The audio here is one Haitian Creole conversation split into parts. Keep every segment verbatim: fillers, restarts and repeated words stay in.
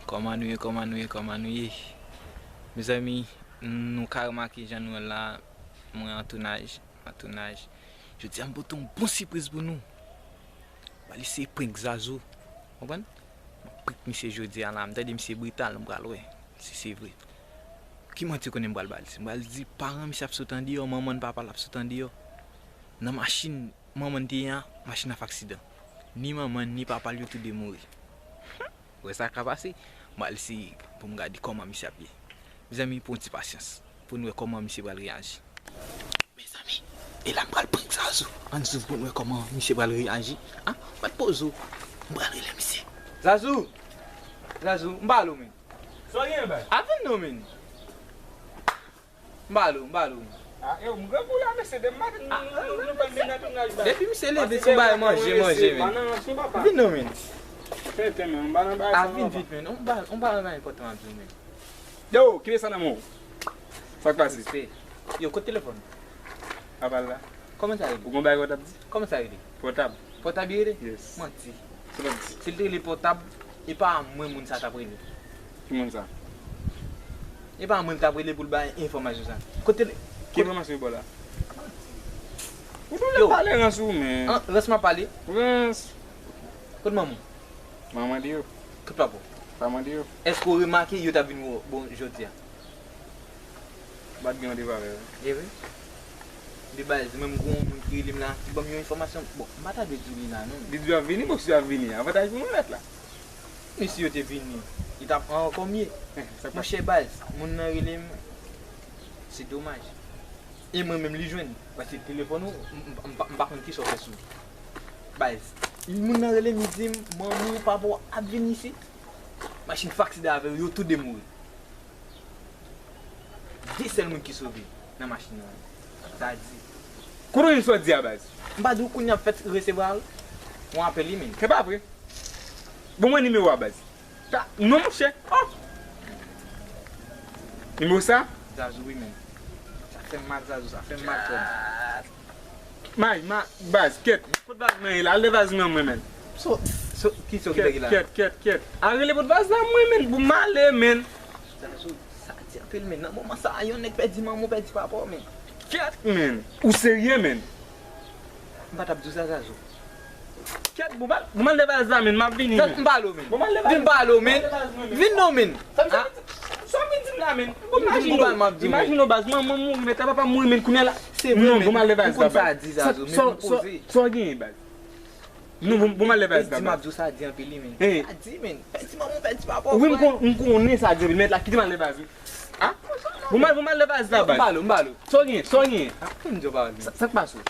Kòman nou ye, kòman nou ye, kòman nou ye? Mezanmi, nou ka remake jan nou wè la, mwen an tounaj, an tounaj. Jodi a m pote yon bon sipriz pou nou. M pral eseye prank Zazou. Konprann? M ap prank misye jodi a la, m tande misye brital, m pral wè si se vre. Ki manti ou konnen m pral ba l? M pral di paran misye ap sot andeyò, manman n, papa l ap sot andeyò. Nan machin manman n te ye a, machin nan fè aksidan. Ni manman n, ni papa l, yo tou de mouri. Ou wè sa k ap pase? M pral eseye pou m gade kòman misye ap ye. Mezanmi, pran yon ti pasyans pou n wè kòman misye pral reyaji. Mezanmi, e la m pral prank Zazou. Ann swiv pou n wè kòman misye pral reyaji. A, pa t poze w. M pral rele misye. Zazou! Zazou, m pale w, men. Sa w gen, bay? A, vin non, men. M pale w, m pale w. A, yo, m grangou la, mesye, demen maten, nou, nou, nou, nou pa vin nan tounaj, bay. Depi misye leve, se yon bagay manje, manje, men. Vin non, men. Tenten, men, m pa nan bagay sa, papa. Vin vit, men. On bagay, on bagay enpòtan m ap di w, men. Yo, kite sa nan men w. Sa k pase? Respè. Yo, kote telefòn? Apa l la. Kòman sa rele? Ou gon bagay w t ap di? Kòman sa rele? Pòtab. Pòtab li rele? Yes. Manti. Se manti. Si l te rele pòtab, e pa mwen moun sa t ap rele. Ki moun sa? E pa mwen l t ap rele pou l bay enfòmasyon sa. Kote l? Ki enfòmasyon li ba w la? Ou toujou ap pale rans ou, men. An, rans m ap pale? Rans. Kote manman w? Manman deyò. Kote papa w? Papa m deyò. Èske w remake yo t ap vin wè w, bon, jodi a? M pa t gen randevou avè l. E vre? De baz, menm gon moun ki rele m la, ki ban m yon enfòmasyon. Bon, m pa ta dwe di w li la, non. Li di w ap vini, bon, si w ap vini, avantaj pou mwen mèt la. Men si yo te vini, li t ap ankò mye. Eh, sa k pase? Monchè baz, moun nan rele m, se domaj. E mwen menm li jwenn, paske telefòn ou, m, m, m, m pa, m pa konn kisa w fè sou li. Baz, moun nan rele m, li di m, manman w, papa w ap vin isit. Machin fè aksidan avè yo, yo tou de mouri. De sèl moun ki sove nan machin nan. Sa di. Kote w jwenn sa w di a, baz? M pa di w kounye a m fèk resevwa l? Yon apèl li menm. Se pa vre. Bon, mwen nimewo a, baz. Ta, non, monchè. Oh! Nimewo sa? Zazou, wi, menm. Sa fè m mal, Zazou, sa fè m mal, frè m. May, ma, baz, kèt. Kot vaz mwen ye la? Al de vaz nan mwen, menm. So, so, ki so ki te ki la? Kèt, kèt, kèt. Al rele pot vaz la mwen, menm. Pou m ale, menm. Zazou, sa di anpil, menm. Nan moman sa a, yon nèg pèdi manman w, pèdi papa w, menm. Kèt, menm. Ou serye, menm? M pa t ap di w sa, Zazou. Kèt, bon, ba, bon, m al de vaz la, menm. M ap vini, menm. M pale w, menm. Bon, m al de vaz. Vin pale w, menm. M al de vaz mwen, menm. Vin non, menm. Sa, sa, sa w vin di m la, menn? Bon, imajine w, baz, manman m mouri, men ta papa m mouri, men kounye a la. Se vre, non, men bon, m al lè baz la, baz. Sa, sa, sa w genyen, baz? Non, bon, bon, m al lè baz la, baz. Pèdi m ap di w sa di anpil, wi, men. Sa di, men. Pèdi manman, pèdi papa, wi, m kon-, m konnen sa di anpil, men la, kite m al lè baz, wi. A? Bon, m al, bon, m al lè baz la, baz. M balo, m balo. Sa w genyen, sa w genyen? A, pou m di w pa, men. Sa, sa k pase w?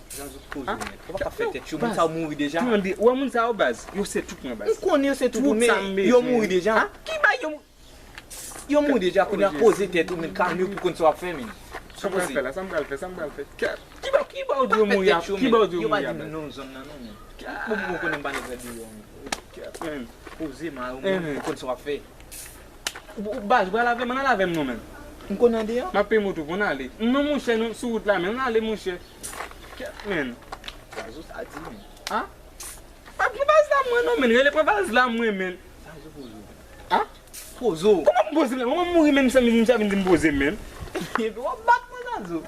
Zazou poze w, men. Ou pa ka fè tèt cho, moun sa yo mouri deja. Tande, ou wè moun sa yo, baz? Yo se tout mwen, baz. M konnen yo se tout ou, men yo mouri deja. Ki bay yo mou-, yo mouri deja, kounye a poze tèt ou, men, kalme w pou konn sa w ap fè, men. Sa m pral fè la, sa m pral fè, sa m pral fè? Kèt. Ki ba, ki ba w di yo mouri a, ki ba w di yo mouri a, baz? Yo pa di m non zòn nan, non, men. Bon, bon, konnen m pa nan zòn deyò, men. Kèt, men. Poze, mare w, men, pou konn sa w ap fè. Ou, ou, baz, ou pral avè m, ann al avè m non, men. M konn andeyò. M ap peye moto pou n ale. Non, monchè, nou sou wout la, men ann ale, monchè. Kèt, men. Zazou sa di, men. A? Pa pran vaz la mwen non, men. Rele pran vaz la mwen, men. Zazou poze w. A? Poze w. Kòman m poze m la? Kòman m mouri, men, misye, misye vin di m poze m, men. Epi w ap bat mwen, Zazou.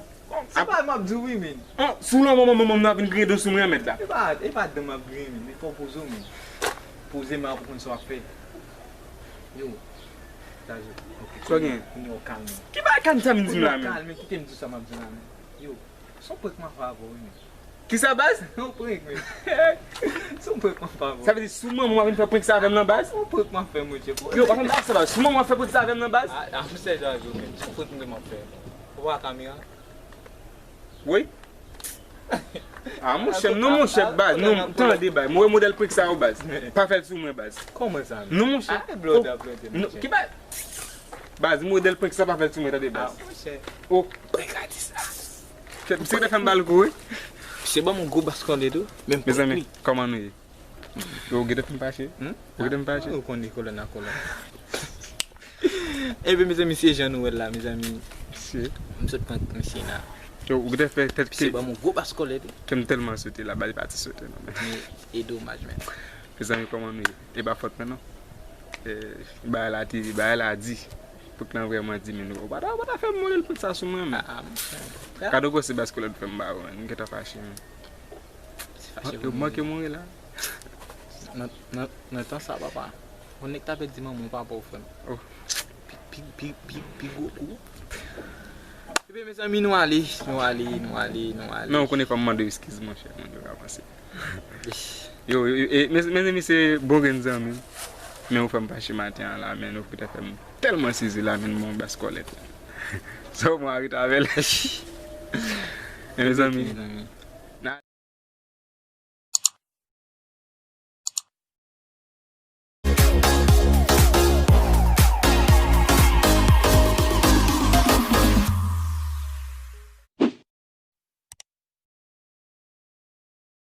Se pa m ap di w, wi, men. An, sou lanmò manman m nan ap vin griyen do sou mwen, mèt la. E pa, e pa dan m ap griyen, men. Men fò w poze w, men. Poze m a pou konn sa w ap fè. Yo. Zazou. Ok. Sa w genyen? Kounye a w kalme. Ki bagay kalme sa vin di m la, men? Kounye a w kalme, kite m di w sa m ap di w la, men. Yo. Se yon prank m ap fè avè w, wi, men. Kisa, baz? Se yon prank, men. Se yon prank m ap fè avè w. Sa vle di, sou manman w ap vin fè prank sa avè m nan, baz? Se yon prank m ap fè, monchè. Yo, pa fè m sa, baz. Sou manman w ap fè prank sa avè m nan, baz? A, a, monchè Zazou, men. Se yon prank m gentan ap fè. Ou pa kamera? Wi. A, monchè, non, monchè, baz. Non, tande, baz. Mwen wè modèl prank sa yo, baz. Pa fè l sou mwen, baz. Kòman sa, men? Non, monchè. Ki baz? Baz, modèl prank sa pa fè l sou mwen, tande, baz. A, monchè. O, prank atis la. Kèt, misye te fè m ba l kou, wi. Misye ban m yon gwo bas kòlèt tou. Mezanmi, kòman nou ye? Yo, ou gentan fin fache? Hmm? Ou gentan fin fache? Ou konnen kolòn a kolòn. Ebyen, mezanmi, se jan nou wè l la, mezanmi. Misye. M sot prank misye la. Yo, ou gentan fè tèt ke. Misye ban m yon gwo bas kòlèt tou. Ke m tèlman sote la, ba li pati sote non, men. Men, e domaj, men. Mezanmi, kòman nou ye? E pa fòt mwen, non. Bagay la te, bagay la di. Pou k lan vrèman di, men ou pa ta, ou pa ta fè m mole l pran sa sou mwen, men. Kado gwo se baskèt ou fè m ba ou, men. M gentan fache, men. Yo manke mouri la. Nan tan sa, papa. Ou nèk ta pèdi manman w, papa w, frè m. Pi gwo kou. Ebyen, mezanmi, nou ale, nou ale, nou ale, nou ale. Men ou konnen fò m mande w eskiz, monchè, mande w avanse. Yo, mezanmi, se bon grenn zanmi. Men ou fè m fache maten an la, men ou poutèt fè m tèlman sezi la, men bon baskèt. Sa w mwen arete avè l. Men mezanmi.